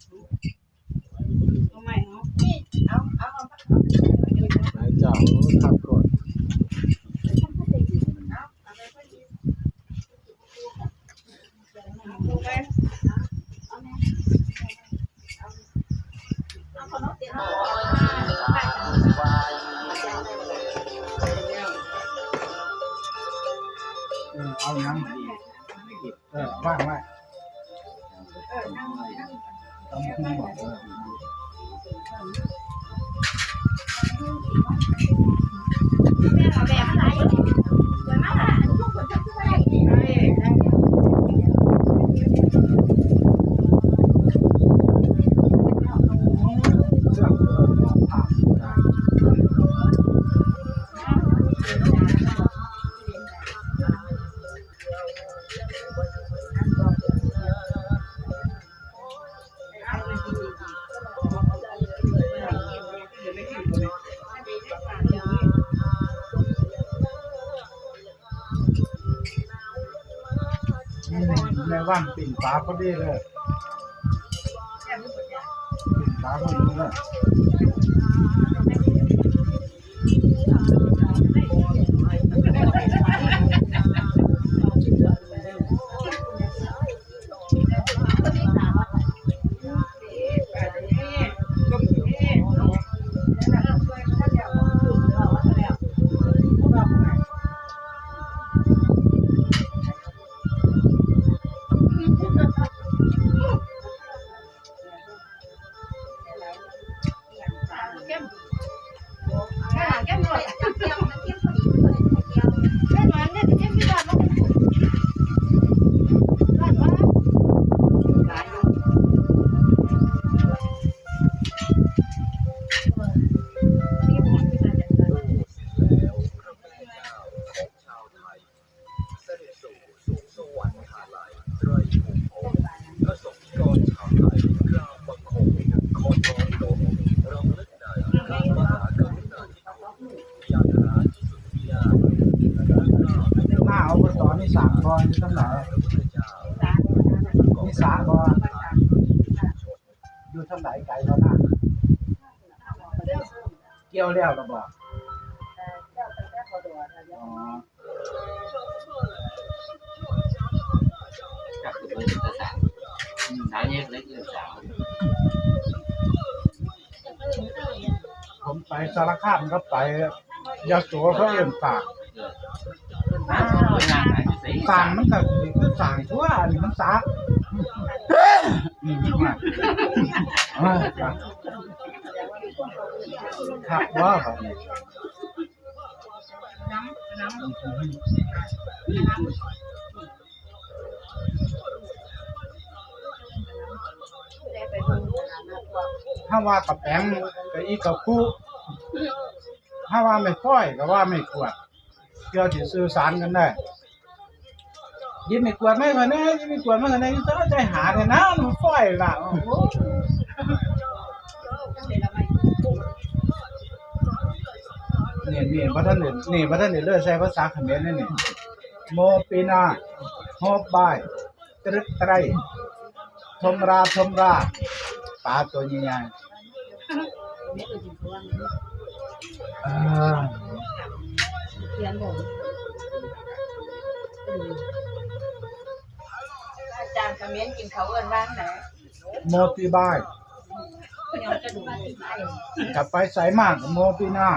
ເອົາໃໝ່ເນາະ ເອົາ ເອົາ ເອົາ ເອົາ ໄດ້ເຈົ້າ ຄັກໂພດ ເອົາ ເອົາໄປພໍດີ ເອົາໄປ ເອົາ ເອົາຂະໜົມ ເອີ ເອົາຫຍັງ? ເອີ ວາງໄວ້ ຕຳບັກຫຸ່ງບໍ? ເອີ ແມ່ວັນປີ້ງປາພໍດີເລີຍ ປີ້ງປາພໍດີເລີຍ. ມາ ອົບຕ ມີສາບໍ່? ຢູ່ທາງໃດ? ມີສາບໍ່? ຢູ່ທາງໃດ? ໄກບໍ່ນະ? ກ່ຽວແລ້ວລະບໍ່? ອໍ. ກໍຄືເພິ່ນເປັນພາສາ ອືມ ສາວແຍກເລັກເອີ້ນສາວ. ຜົມໄປສາລະຄາມກັບໄປຍະໂສ ເຂົາເອີ້ນສາກ. ເອີ ເພິ່ນຍ່າງໄປຢູ່ໃສ? ສາກມັນກໍຄືສາກຕົວະ ອັນນີ້ມັນສາກ. ອືມ ຄັກບໍ່ບາດນີ້? ເຮົາວ່າກະແປງ ກະອີກະຄຸ ເຮົາວ່າແມ່ຝ້ອຍ ກະວ່າແມ່ກວດ ເພື່ອຊິສື່ສານກັນໄດ້. ຍິບໄມ້ກວາດມາໃຫ້ຂ້ອຍແດ່ ຍິບໄມ້ກວາດມາໃຫ້ຂ້ອຍແດ່ ຢູ່ໃສ ໃຈຫາແທ້ນະ ມັນຝ້ອຍລະ ໂອ້ໂຫ. ນີ້ ນີ້ ບໍ່ທັນໄດ້ ນີ້ ບໍ່ທັນໄດ້ເລີຍໃຊ້ພາສາຂະເໝນເດ້ນີ້ ໂມປີນາ ໂຮບບາຍ ຕະລຶກຕະໄລ ທົມຣາ ທົມຣາ ປາໂຕໃຫຍ່ໆ. ເອີ ຂຽນບໍ່? ອາຈານຂະເໝນກິນເຂົ້າເອີ້ນວ່າຫຍັງ? ໂມຕີບາຍ ຈະໄປໃສມາກະໂມຕີນາ.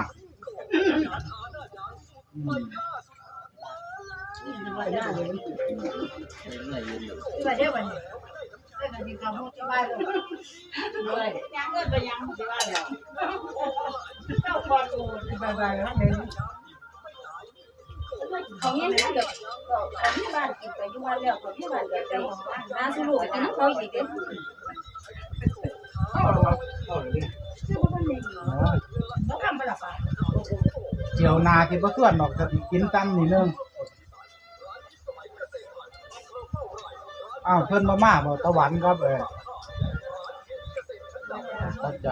ອືມ ເຂົາມີເງິນເດືອນ ເຂົາມີບ້ານກິນໄປຢູ່ບ້ານແລ້ວ ເຂົາມີບ້ານເດືອນໄປຫາສູ່ລູກໄປກິນນຳເຂົາອີກເດ້. ດຽວໜ້າຊິບໍ່ຊວນດອກ ຊິກິນຕຳນີ້ໜຶ່ງ. ອ້າວ ເພິ່ນບໍ່ມາບໍ່? ຕາຫວັນກັບ ເອີ ຂອບໃຈ.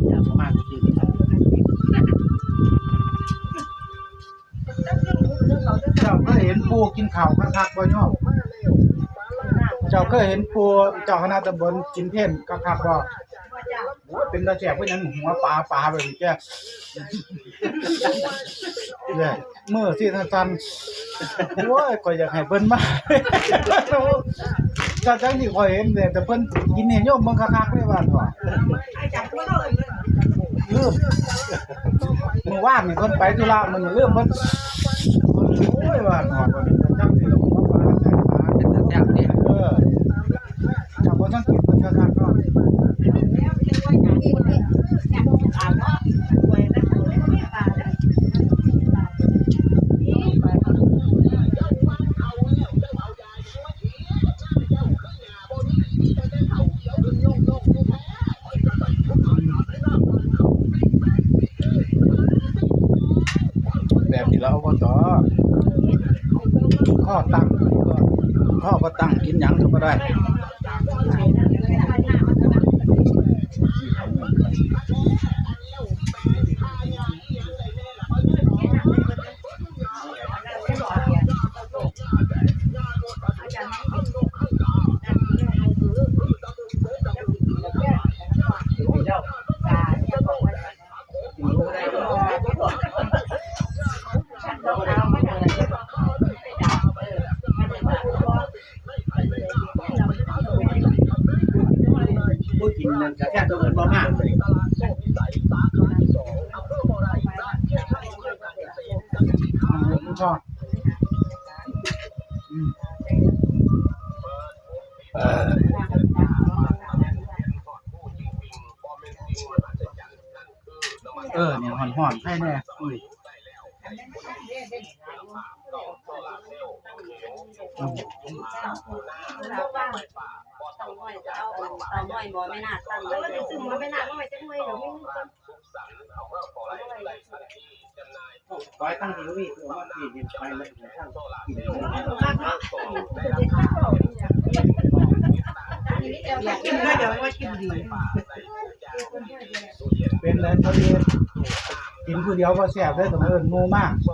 ຢາກມາຄືກັນ. ເຈົ້າເຄີຍເຫັນປູ່ກິນເຂົ້າຄັກໆບໍ່ໂຍມ? ເຈົ້າເຄີຍເຫັນປູ່ເຈົ້າຄະນະຕຳບົນກິນເພນຄັກໆບໍ່? ໂອ້ຍ ເປັນຕາແຊບຄືຫຍັງ ຫົວປາ ປາແບບນີ້ແກ ເອີ ມືຊີ້ສັ່ນໆ ໂອ້ຍ ຂ້ອຍຢາກໃຫ້ເພິ່ນມາ ຈະຈັ່ງທີ່ຂ້ອຍເຫັນແຫຼະ ແຕ່ເພິ່ນກິນໃຫ້ໂຍມເບິ່ງຄັກໆເລີຍວ່າ ລືມ ມື້ວານນີ້ເພິ່ນໄປທຸລະ ມື້ນີ້ລືມເພິ່ນ ໂອ້ຍ ວ່າເນາະ ເປັນຕາແຊບເດ້ ເອີ ເຈົ້າບໍ່ສັງເກດເບິ່ງຄັກໆເນາະ ແບບນີ້ລະ ອົບຕ ຂໍຕັ້ງ ຂໍບໍ່ຕັ້ງ ກິນຫຍັງກະບໍ່ໄດ້. ຜູ້ກິນນັ້ນກະແທບຕົວເພິ່ນບໍ່ມາ. ເອີ ນີ້ຮ້ອນໆ ໃຄແນ່ ອຸ້ຍ. ເປັນໄດ໋ ພໍດີ ກິນຜູ້ດຽວບໍ່ແຊບເດີ ຕ້ອງເອີ້ນໝູ່ມາ. ໂຕ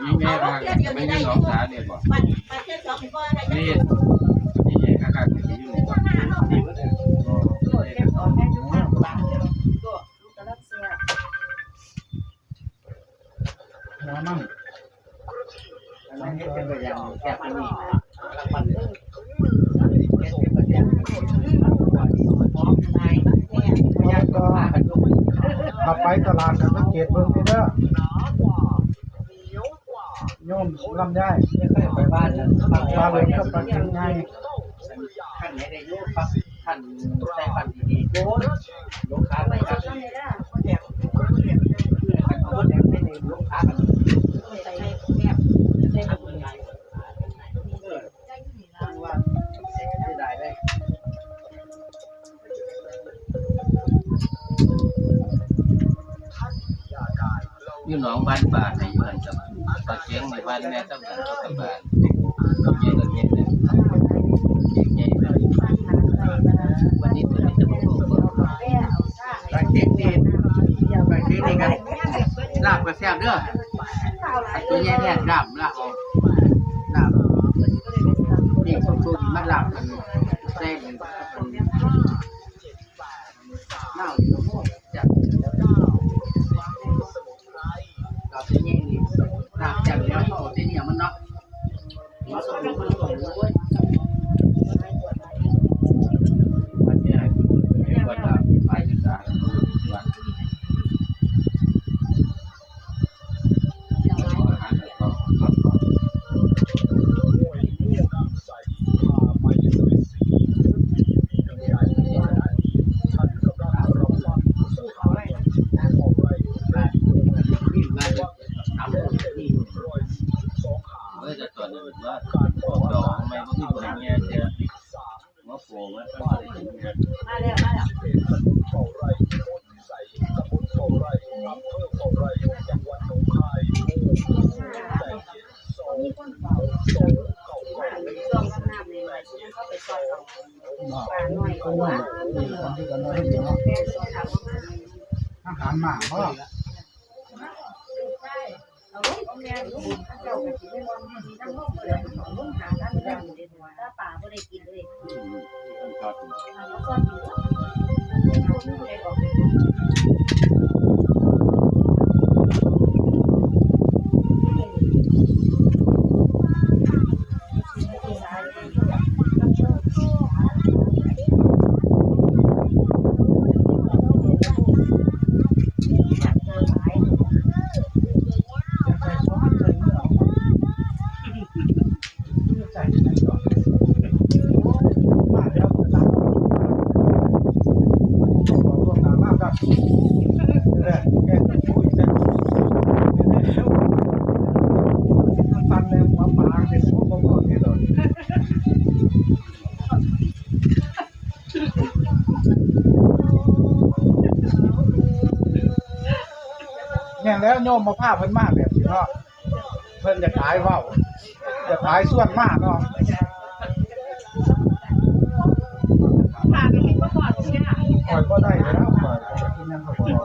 ໃຫຍ່ໆ ວ່າມັນມີສອງສານີ້ບໍ່? ນີ້ ໂຕໃຫຍ່ໆ ຄັກໆ ນີ້ຢູ່ນີ້ບໍ່? ນີ້ ໂອ້ ໂຕໃຫຍ່ ຄັກໆ ນີ້ຢູ່ນີ້. ຫົວມັນ ມັນເຮັດເປັນໄປຢ່າງແຊບອັນນີ້ ມັນເຮັດເປັນໄປຢ່າງ ເຂົ້າໄປຕະຫຼາດກະສັງເກດເບິ່ງເດີ ໂຍມລຳໄຍ ໄປບ້ານ ປາເຫຼັກກັບປາເກັງໃຫຍ່ ຄັນໃຫ້ໄດ້ຢູ່ ຄັນໃສ່ປັນດີໆ ໂອ້ຍ ລູກຄ້າໄປຄັກ ຄັນເອົາໝົດແລ້ວໄປໃຫ້ລູກຄ້າກັນ ເອີ ວ່າເສຍດາຍເດ້. ຢູ່ໜອງບ້ານປ່າໃຫ້ຢູ່ຫັ້ນກັບປາເກັງໃນບ້ານແມ່ຕຳບວນກັບບ້ານໃຫຍ່ກວ່າເຮັດເດ້ ໃຫຍ່ກວ່າເຮັດ ວັນນີ້ເພິ່ນມີແຕ່ບໍ່ບອກ ປາເກັງນີ້ ປາເກັງນີ້ກະລາບກະແຊບເດີ ໂຕໃຫຍ່ແທ້ລາບ ລາບ ລາບ ນີ້ເຂົາສູດມາລາບກັນ ໃສ່ ລາວນີ້ ໂອ້ໂຫ ແຊບ ລາວຊິແຍງນີ້ ລາບແຊບແລ້ວ ເຂົາເອົາແຕ່ເນື້ອມັນເນາະ ມາສົມ ມາສົມ ໂອ້ຍ ມັນແຍກ ເປັນຄົນລາວ ໄປສຶກສາ ເອີ ແຕ່ຕອນນັ້ນວ່າ ດອກໄມ້ບໍ່ມີຜົນເຫື່ອເທື່ອ ມາໂປະມາ ມາແລ້ວ ມາແລ້ວ. ຕຳບົນເຝົ້າໄຮ່ ອຳເພີເຝົ້າໄຮ່ ຈັງຫວັດໜອງຄາຍ ໂທ ສູນແປດເຈັດ ສອງ ສອງ ເກົ້າ ເນາະ ປານ້ອຍ ເອີ ເອີ ເອີ ເນາະ ອາຫານໝາເນາະ. ແມ່ນແລ້ວ ໂຍມມາພາເພິ່ນມາແບບນີ້ເນາະ ເພິ່ນຢາກອາຍເວົ້າ ຢາກອາຍຊວນມາເນາະ. ຂ້ອຍບໍ່ໄດ້ແລ້ວ ຂ້ອຍເປັນຫຍັງຂ້ອຍບໍ່ເວົ້າ.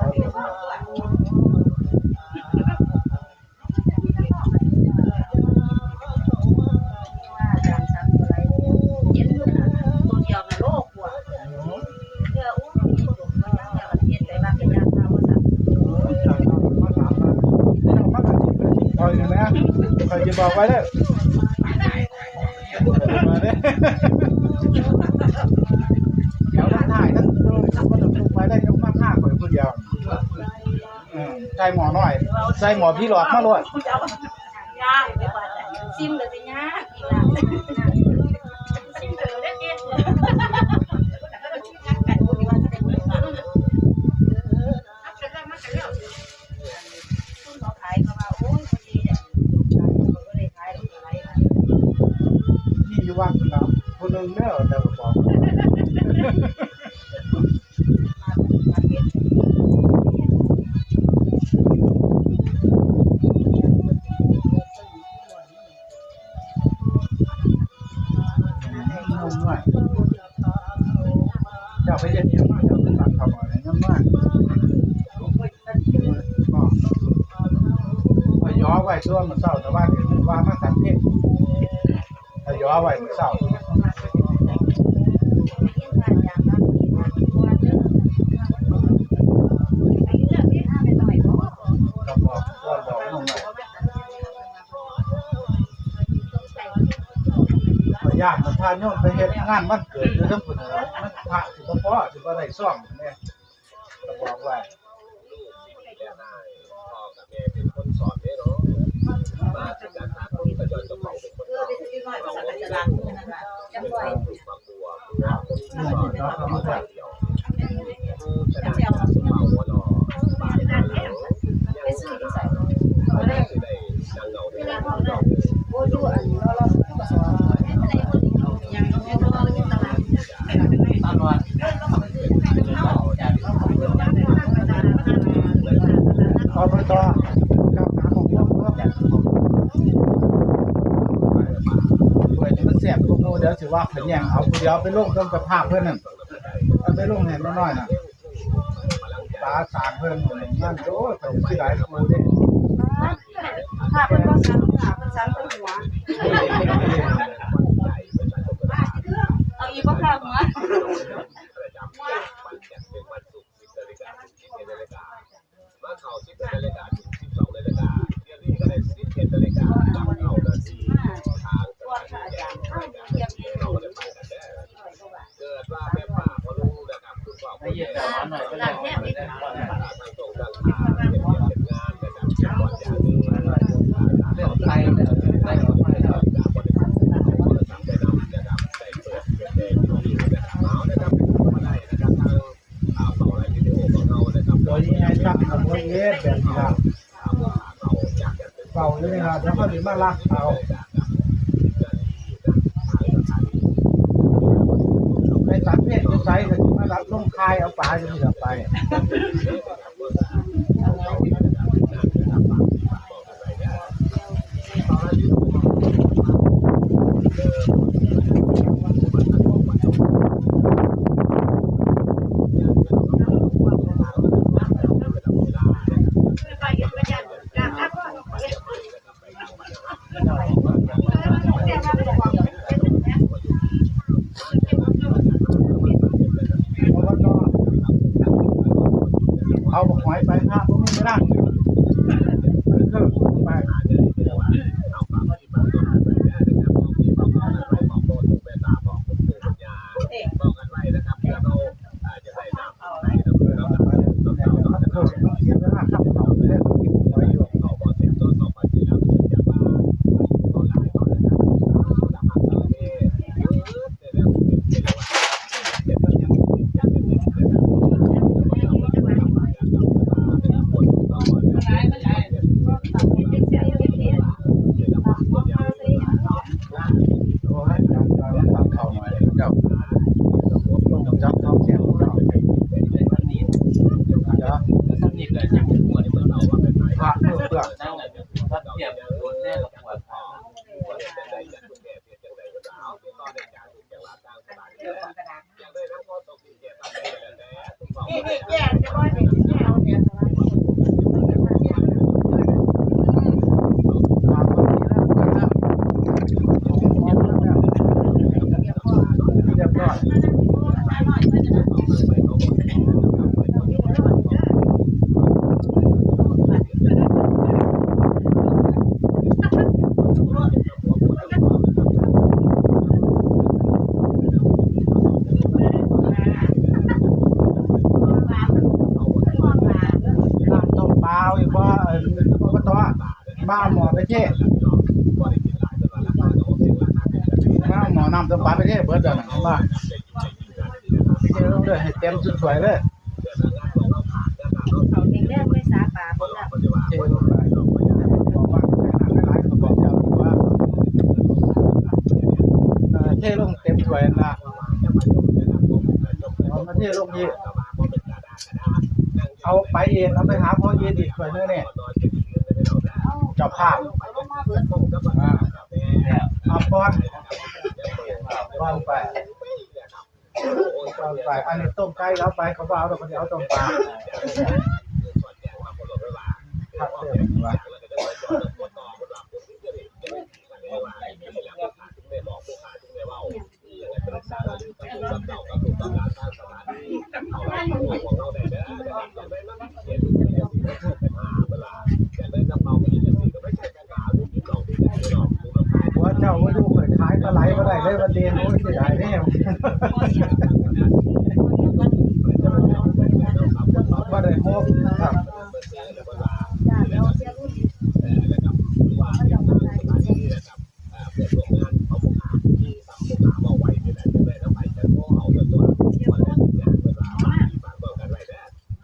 ຂ້ອຍຊິບອກໄວ້ເດີ ດຽວມາຖ່າຍທັງ ເອີ ທັງຄົນທັງທຸກໄປໄດ້ ຍັງມາຂ້າຂ້ອຍຜູ້ດຽວ. ເອີ ໃສ່ໝໍ້ນ້ອຍ ໃສ່ໝໍ້ຜີຫຼອກມາໂລດ. ຍາກ ຊິມກໍຊິຍາກອີກລະ ຊິມກໍເລີຍເດ້. ຄົນເຂົາຂາຍເຂົາວ່າ ໂອ້ຍ ບໍ່ດີ ບໍ່ໄດ້ຂາຍດອກ ຫຼາຍ ມີຢູ່ວັດພຸ້ນລະ ຜູ້ໜຶ່ງເດີ ແຕ່ວ່າບອກ ເຈົ້າໄປເຮັດຫຍັງມາ ເຈົ້າໄປຕັກເຂົ້າໝໍ້ໃຫ້ງາມໆ. ຂ້ອຍຢອກໄວ້ຕົວະ ມື້ເຊົ້າ ແຕ່ວ່າເຫັນວ່າມາຕັດເພງ ຂ້ອຍຢອກໄວ້ມື້ເຊົ້າ ກໍບອກ ກໍບອກນ້ອງໄວ້ ຂ້ອຍຢ້ານມັນພາໂຍມໄປເຮັດງານວັນເກີດຢູ່ເທິງພຸ້ນ ມັນພະຊິບໍ່ພໍ ຊິບໍ່ໄດ້ຊອງແດ່. ກໍບອກວ່າ ລູກແມ່ນອ້າຍ ພໍ່ກັບແມ່ເປັນຄົນສອນເດ້ເນາະ ມາຈາກການຫາຄົນກໍຍ້ອນເຈົ້າຂອງເປັນຄົນສອນ ເປັນທາງລູກໝາກບົວ ເປັນຄົນສອນເນາະ ເຂົາຮູ້ຈັກ ເວົ້າຫົວຫຼໍ່ ປາກໜາວ ໄປຊື້ຢູ່ໃສ ບໍ່ໄດ້ ໄດ້ ອບຕ ກ່າວຫາຂອງພວກເຮົາ ຖ້ວຍນີ້ມັນແຊບກວ່າໝູ່ ດຽວຊິວ່າຂ້ອຍແຍ່ງເອົາຜູ້ດຽວໄປລົງເຖິງເຈົ້າພາບເພິ່ນນັ້ນ ເອົາໄປລົງໃຫ້ນ້ອຍໆ ນະ. ຕາສາງເພິ່ນນັ້ນ ໂອ້ຍ ເພິ່ນຊິຫຼາຍກວ່າເດ້. ຖ້າເພິ່ນບໍ່ສັນເນື້ອ ເພິ່ນສັນແຕ່ຫົວ. ເອົາອີກບໍ່ຄະຫົວ? ມາເຂົ້າສິບເອັດນາລິກາ ເປັນສິບສອງນາລິກາ ດຽວນີ້ກໍໄດ້ສິບເອັດນາລິກາ ເກົ້ານາທີ ທາງສະຖານີແຈ້ງ ເຮົາກໍໄດ້ໄປກັນເດີ. ເກີດວ່າແມ່ປ້າບໍ່ຮູ້ນະຄັບ ຄຸນພໍ່ຄຸນແມ່ ທາງຕົງທາງທາງເຮັດວຽກເຮັດງານນະຄັບ ເຮັດບ່ອນຢ່າງໜຶ່ງ ເລື່ອງໄປເລື່ອງໄປອອກໄປແລ້ວ ໂດຍທີ່ໃຫ້ຈັບຂະບວນເອດແບບນີ້ລະ ເວົ້າຢູ່ນີ້ລະ ດຽວເຂົາຊິມາລັກເອົາ ໄປສັງເວດຢູ່ໃສ ກໍຊິມາລັກລົງຄາຍເອົາປາຢູ່ນີ້ລະໄປ. ເ ນ້ຳຕົ້ມປາເອົາອີກບໍ່ ເອີ ອົບຕ? ມາເອົາໝໍ້ໄປເທ ມາເອົາໝໍ້ນ້ຳຕົ້ມປາໄປເທເບິດແລ້ວນະ ເຫັນບໍ່? ເທລົງເລີຍ ໃຫ້ເຕັມຊຸດຖ້ວຍເລີຍ. ເຂົ້າແຂງແລງໄປສາປາເບິ່ງແລ້ວ ເທລົງໄປ ບອກວ່າໃສ່ນ້ຳຫຼາຍໆ ກໍບອກເຈົ້າວ່າ ເອີ ເທລົງເຕັມຖ້ວຍນະ ເອົາມາເທລົງອີກ ເອົາໄປອີກ ເອົາໄປຫາພໍ່ເຢັນອີກຖ້ວຍໜຶ່ງນີ້ ເຈົ້າພາບ ອ່າ ເອົາປ້ອນ ປ້ອນໄປ. ໄປ ອັນນີ້ຕົ້ມໄກ່ເອົາໄປ ເຂົາບໍ່ເອົາດອກ ເຂົາຊິເອົາຕົ້ມປາ ຄັກເດີວ່າ ຜົວເຈົ້າບໍ່ຢູ່ ຂ້ອຍຂາຍປາໄຫຼບໍ່ໄດ້ເລີຍ ວ່າຕິ ໂອ້ຍ ເສຍດາຍແທ້ ບໍ່ໄດ້ຫົກ ຄັບ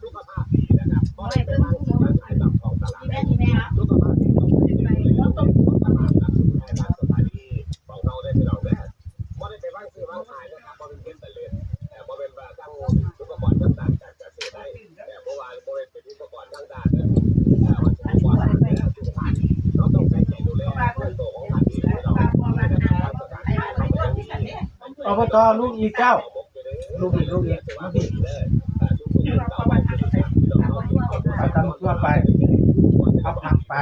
ສຸຂະພາບດີ ບໍ່ໄດ້ໄປວາງຊື້ວາງຂາຍຕາມທ້ອງຕະຫຼາດໃດ ສຸຂະພາບດີຕ້ອງໄດ້ເບິ່ງເດ້ ສຸຂະພາບນຳສະກຸນໃຫ້ທາງສະຖານີຂອງເຮົາເດ້ ພີ່ນ້ອງເດີ ບໍ່ໄດ້ໄປວາງຊື້ວາງຂາຍນະຄັບ ບໍ່ແມ່ນເຮັດຕະເລີດ ເອີ ບໍ່ແມ່ນວ່າທາງອຸປະກອນທາງດ້ານການກະເສດໃດ ເອີ ບໍ່ວ່າບໍ່ແມ່ນເປັນອຸປະກອນທາງດ້ານ ເອີ ວັດຖຸອຸປະກອນທາງດ້ານສຸຂະພາບດີ ເຮົາຕ້ອງໃສ່ໃຈດູແລເລື່ອງໂຕຂອງທ່ານເອງ ພີ່ນ້ອງ ທາງສະຖານີເຮົາກໍຍັງມີ ອບຕ ລຸກອີກເຈົ້າ ລຸກອີກ ລຸກອີກ ມາພີ້ ເອົາຕຳທົ່ວໄປ ເອົາຜັກໄປ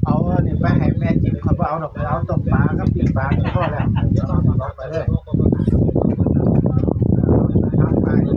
ເອົາອັນນີ້ໄປໃຫ້ແມ່ຈິ້ມ ຂ້ອຍບໍ່ເອົາດອກ ຂ້ອຍເອົາຕົ້ມປາກັບປີ້ງປາກໍພໍແລ້ວ ເອົາຜັກໄປເລີຍ ເອົາຜັກໄປ ເອີ ໄປເລີຍ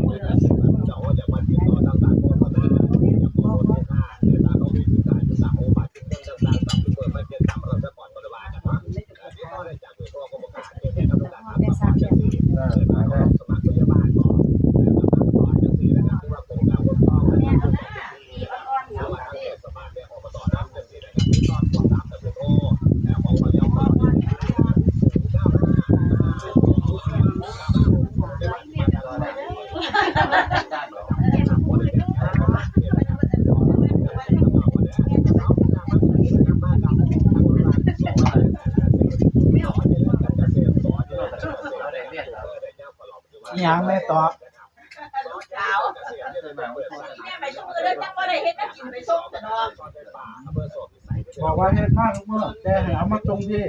ອີ່ຫຍັງແມ່ຕອບ? ບອກວ່າເຮັດມາທຸກມື້ ແຕ່ໃຫ້ເອົາມາສົ່ງພີ້.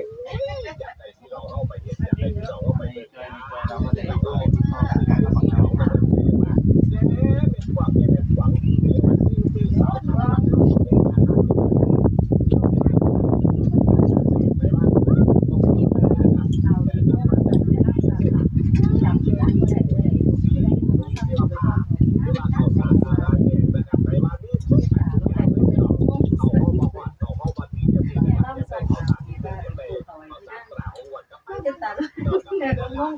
ສູນແປດໜຶ່ງ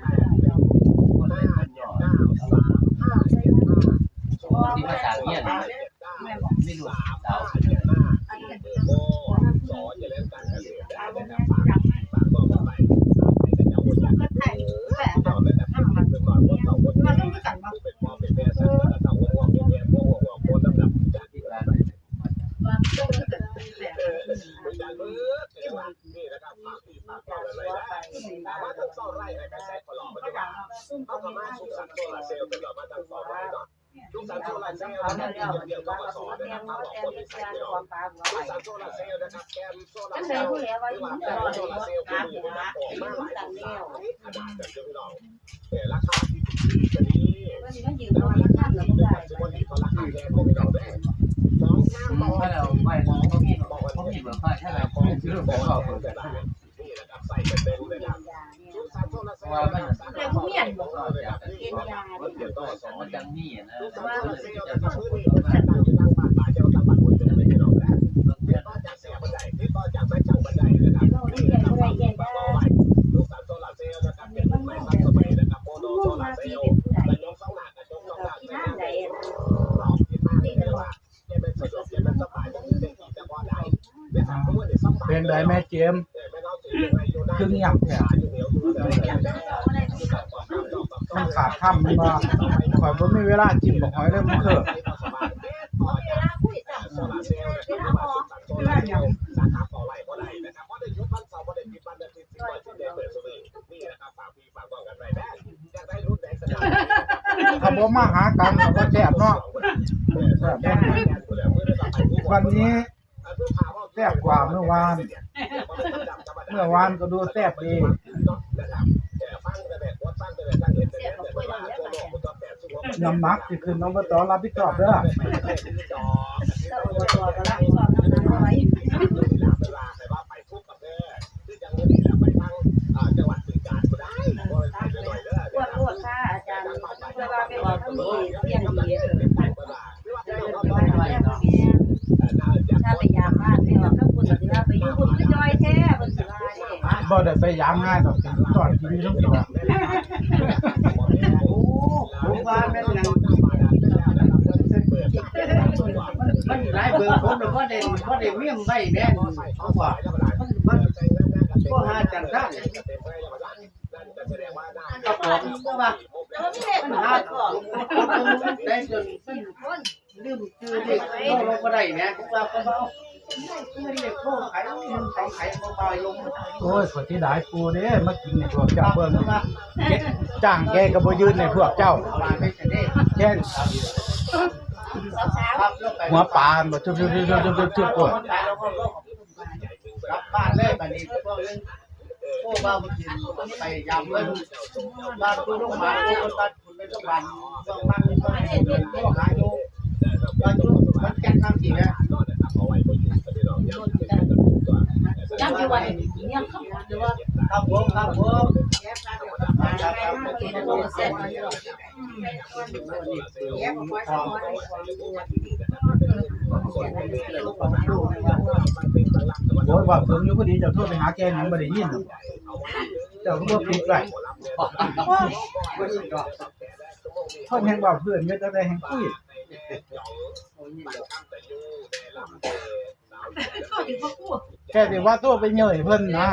ຫ້າເຈັດເກົ້າ ສາມຫ້າ ນີ້ນະຄັບ ຝາກພີ່ຝາກນ້ອງໄວ້ເດີ ມາທາງຊອກໄລໃຫ້ກະແສຂອງເຮົາ ເຮົາກະມາສຸກສັນໂຊລາເຊວກັນເນາະ ມາທາງຊອກໄລເນາະ ສຸກສັນໂຊລາເຊວນະຄັບ ທີ່ເຮັດວຽກ ທກສ ນະຄັບ ທາງອອກບໍລິສັດເນາະ ສຸກສັນໂຊລາເຊວນະຄັບ ແກ່ນໂຊລາເຊວ ຫຼືວ່າແກ່ນໂຊລາເຊວ ຜູ້ນີ້ນະຄັບ ອອກມາຫຼາຍຂະໜາດເດີພີ່ນ້ອງ. ເອີ ລາຄາທີ່ຖືກກະດີ ແຕ່ວ່າລາຄາທີ່ຖືກກະຊິບໍ່ດີເທົ່າລາຄາແພງເດີພີ່ນ້ອງເດີ ສອງທາງຕໍ່ ບໍ່ມີ ບໍ່ມີເບີ ນີ້ລະຄັບ ໃສ່ກັນເປັນເລີຍນະຄັບ ສຸກສັນໂຊລາເຊວນະຄັບ ສາຂາຕໍ່ໄລຂອງເຮົາເລີຍນະຄັບ ນີ້ນະຄັບ ມັນຈັ່ງມີນະ ສຸກສັນໂຊລາເຊວນະຄັບ ມື້ນີ້ເປີດໃຫ້ຕັ້ງຢູ່ທາງບ້ານປາແກ້ວ ທາງບ້ານຫ້ວຍເປັນພີ່ນ້ອງເດີ ຕິດຕໍ່ຈາກ ເສຍບັນໄດ ຕິດຕໍ່ຈາກນາຍຊ່າງບັນໄດນະຄັບ ນີ້ນະຄັບ ຝາກພີ່ຝາກນ້ອງໄວ້ ສຸກສັນໂຊລາເຊວນະຄັບ ເປັນລຸ້ນໃໝ່ທັນສະໄໝນະຄັບ ໂມໂນໂຊລາເຊວ ກະຈົກສອງໜ້າ ກະຈົກສອງດ້ານ ໃຊ້ງານໄດ້ຕອບທິດທາງເລີຍວ່າ ຈະແມ່ນສະດວກ ຈະແມ່ນສະບາຍ ຈະແມ່ນໄດ້ດີ ຈະບໍ່ໄດ້ນະຄັບ ຄືມື້ນີ້ສະບາຍ ເປັນໃດແມ່ເຈມ ເອີ ແມ່ນເຮົາຊິຢູ່ໄຮ່ຢູ່ນາ ຄືງຽບແທ້ ມັນຂາດຄຳແມ່ນບໍ່? ຂ້ອຍບໍ່ມີເວລາຈິ້ມບັກຫອຍເລີຍ ມັນເຄີ ໂຊລາເຊວນະຄັບ ສາຂາຕໍ່ໄລບໍ່ໄດ້ນະຄັບ ບໍ່ໄດ້ຢຸດວັນເສົາ ບໍ່ໄດ້ປິດວັນອາທິດ ສິບ ຮ້ອຍສິບເອັດ ເປີດຊຸມື້ນີ້ນະຄັບ ຝາກພີ່ຝາກນ້ອງກັນໄວ້ເດີ ຢາກໄດ້ລຸ້ນໃດກະໄດ້ ຖ້າບໍ່ມາຫາກັນກະບໍ່ແຊບເນາະ ເອີ ແຊບເດ້ ວັນນີ້ແຊບກວ່າມື້ວານ ເມື່ອວານກໍດູແຊບດີ ນ້ຳໜັກຊິຂຶ້ນ ອົບຕ ຮັບຜິດຊອບເດີ ກວດໂລດ ພາອາຈານ ເພິ່ນວ່າໄປອອກກຳເນີດ ພຽງດີ ເອີ ຖ້າໄປຢາມບ້ານ ໄປອອກທຳບຸນ ກະຊິວ່າໄປຢູ່ພຸ້ນຄືຈ່ອຍແທ້ ເພິ່ນຊິວ່າເດ້ ບໍ່ໄດ້ໄປຢາມງ່າຍດອກ ຕ້ອນກິນຢູ່ເທິງພຸ້ນລະ ໂອ້ ຜົມວ່າແມ່ນຫຍັງ ມັນຫຼາຍເບີ ຜົມລະບໍ່ໄດ້ ບໍ່ໄດ້ເມມໄວ້ແມ່ນ ຜົມວ່າ ມັນ ມັນ ໂທຫາອາຈານຊານ ກັບຜົມ ແຕ່ວ່າມັນຫາ ໄດ້ຈົນ ລືມຊື່ເລກໂທບໍ່ໄດ້ແໝ ເພາະວ່າເຂົາວ່າ ເອົາ ເລກໂທໃຜ ໃຜ ໃຜບໍ່ປ່າຍລົງ ໂອ້ຍ ຂ້ອຍເສຍດາຍປູເດ້ ມາກິນໃຫ້ພວກເຈົ້າເບິ່ງ ເຈັບຈ້າງແກກໍບໍ່ຢືນໃຫ້ພວກເຈົ້າ ວ່າໄປຊະເດ້ ແກງຫົວປາບໍ່ ຊຶບໆໆໆໆ ໂອ້ຍ ກັບບ້ານເລີຍ ບາດນີ້ພວກເຮົາ ໂທມາມື້ຄືນ ໄປຢາມເພິ່ນ ວ່າຢູ່ໂຮງບານ ໂຮງບານ ໂຮງບານ ໂຮງບານ ໂທຫາຢູ່ ວ່າຢູ່ຂອນແກ່ນທາງພີ້ແຫຼະ ຈັກຢູ່ວ່າເຮັດເຮັດຫຍັງ ຄັບຜົມ ຄັບຜົມ ໂອ້ຍ ເວົ້າເຖິງຢູ່ພໍດີ ເຈົ້າໂທໄປຫາແກ່ຫຍັງບໍ່ໄດ້ຍິນ ເຈົ້າຄືບໍ່ປິດໄວ້ ເພິ່ນແຮ່ງເວົ້າເພື່ອນຢູ່ ແຕ່ແຮ່ງຄຸຍ ແຕ່ວ່າໂທໄປເຍີ້ຍເພິ່ນນະ.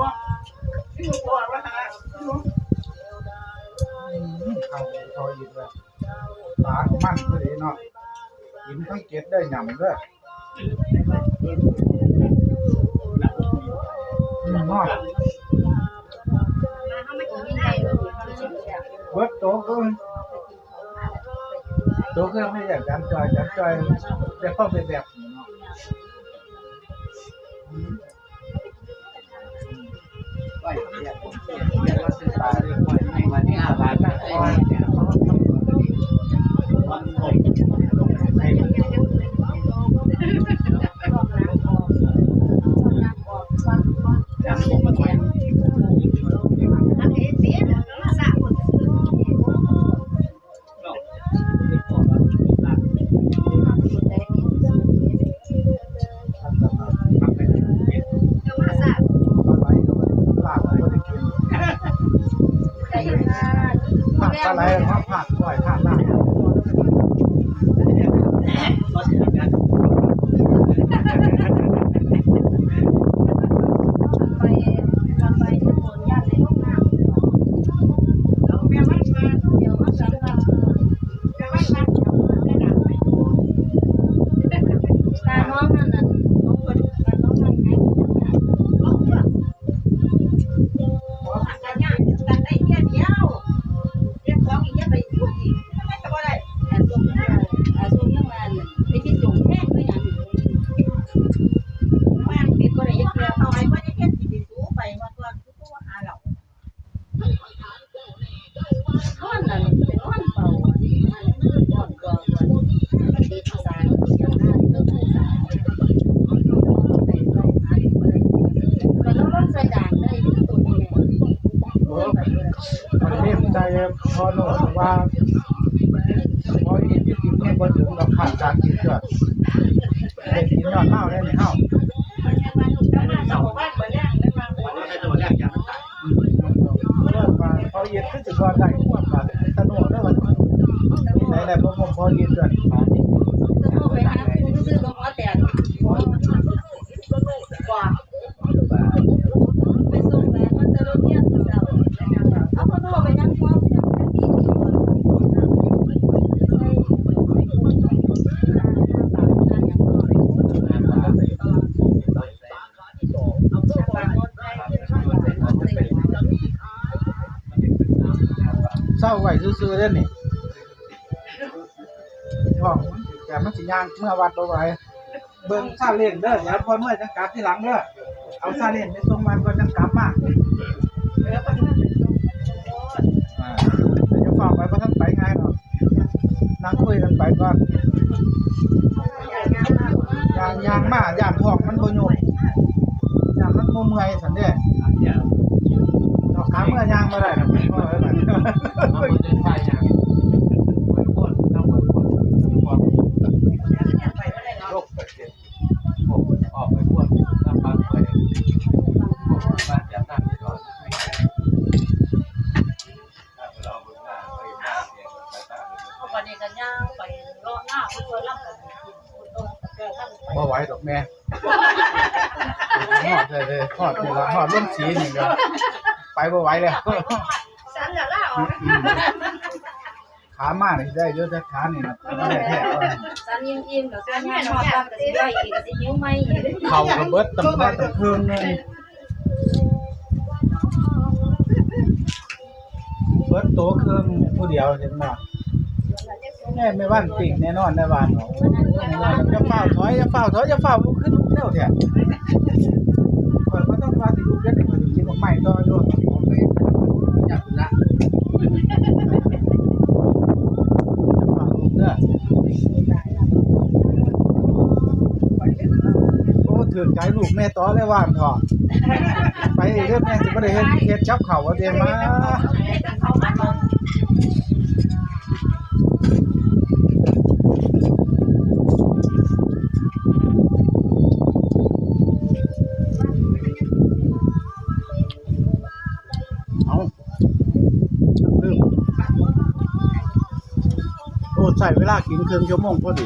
ວ່າ ເຂົ້າ ເຂົ້າອີກແລ້ວ ປາກມັນພໍດີເນາະ ກິນທັງເກັດເດີ ຫຍ້ຳເດີ ເນາະ ເບິດໂຕເກີນ ໂຕເກີນ ໃຫ້ອາຈານຈ່ອຍ ອາຈານຈ່ອຍ ແບບເຮົາເປັນແບບນີ້ເນາະ. ອັນນີ້ໃສ່ພໍ່ໂນ້ດວ່າ ພໍກິນຢູ່ກິນກິນບໍ່ເຖິງດອກ ຂາດສານກິນເທື່ອ ໄດ້ກິນຍ້ອນລາວແລ້ວນີ້ເຮົາ ເຂົາເຮັດຄືຊິບໍ່ໄດ້ຄວາມວ່າຕະໂນດເດີ ໄດ້ ໄດ້ບໍ່ພໍກິນເທື່ອ ໄປຫາຄູຊື່ໆ ກໍຫົວແຕກ ເຊົາໄວ້ຊື່ໆເດ້ນີ້ ທ້ອງມັນ ແຕ່ມັນຊິຍ່າງເມືອວັດບໍ່ໄຫວ. ເບິ່ງຊາເລັ້ງເດີ ດຽວພໍ່ນວຍຈັ່ງກັບທີຫຼັງເດີ ເອົາຊາເລັ້ງໄປສົ່ງວັດກ່ອນຈັ່ງກັບມາ ອ່າ ຢ່າຟ້າວໄປ ບໍ່ທັນໄປງ່າຍດອກ ນັ່ງຄຸຍກັນໄປກ່ອນ ຍ່າງ ຍ່າງມາ ຢ້ານທ້ອງມັນບໍ່ໂຍກ ຢ້ານມັນບໍ່ເມື່ອຍຊັ້ນເດ້ ດອກຂາເມືອຍ່າງບໍ່ໄດ້ດອກ ລົງໄປ ອອກໄປພວກນຳປາກໄປ ພວກບ້ານຈາກນັ້ນກ່ອນ ເຮົາກໍໄດ້ກໍຍ່າງໄປເລາະນາໄປຊ່ວຍລຳ ບໍ່ໄຫວດອກແມ່ ຮອດເລີຍ ຮອດນີ້ລະ ຮອດລົງສີນີ້ກໍໄປບໍ່ໄຫວແລ້ວ ສັນລະລາອອກ ອືມ ຂາມານີ້ໄດ້ຢູ່ ແຕ່ຂານີ້ນະ ສັນອີ່ມໆ ແລ້ວສ່ວນຍາມຮອດບ້ານກໍຊິຍ່ອຍອີກ ກໍຊິຫິວໃໝ່ອີກ ເຂົ້າກໍເບິດຕັ້ງ ເບິດຕັ້ງເຄິ່ງໜຶ່ງ ເບິດໂຕເຄິ່ງຜູ້ດຽວ ເຫັນບໍ່? ແມ່ ແມ່ບ້ານປີ້ງແນ່ນອນໃນບ້ານເນາະ ແນ່ນອນ ຢ່າຟ້າວຖອຍ ຢ່າຟ້າວຖອຍ ຢ່າຟ້າວລຸກ ຄືລຸກເລັວແທ້ ຂ້ອຍບໍ່ທັນວ່າຊິລຸກເດ້ ຂ້ອຍຊິກິນໝາກໄມ້ຕໍ່ຢູ່ ໄປ ຢາກລະ ໂອ້ ຖືກໃຈລູກແມ່ຕໍ່ແລ້ວວ່າເຖາະ ໄປເດີແມ່ ຊິບໍ່ໄດ້ເຮັດ ເຮັດກັບເຂົ້າວ່າເດມາ. ເ ໃຊ້ເວລາກິນເຄິ່ງຊົ່ວໂມງພໍດີ.